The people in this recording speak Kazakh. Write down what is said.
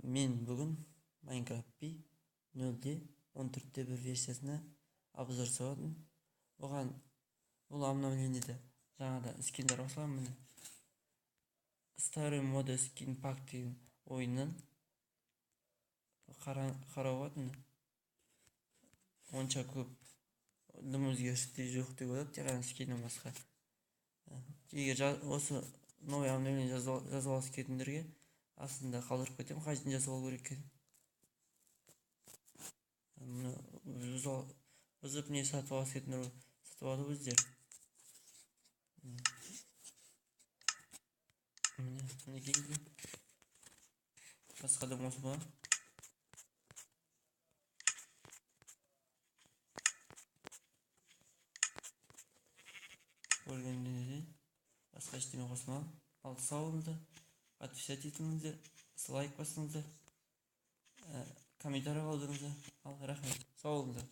Мен бүгін Minecraft PE 0.14.1 версиясына обзор жасадым. Бұған бұл обновлениеде жаңадан скиндер қосылған. Міне, Старый мода скин пак деген ойыннан қарауға болады. Міне, онша көп дым өзгеріс те жоқ деп ойлап, тек қана скиннен басқа. Егер осы новый обновление жазып алғысы келетіндерге астында қалдырып кетемін, қай жерден жазып алу керек екенін. Мына бұзып не сатып алғысы келетіндер сатып алады өздері. Міне, мінекей, басқа да қосылған. Көргендеріңіздей, басқа ештеме қосылмаған. Ал сау болыңыздар, подписаться етіңіздер, лайк басыңыздар, комментарий қалдырыңыздар. Ал рахмет, сау болыңыздар.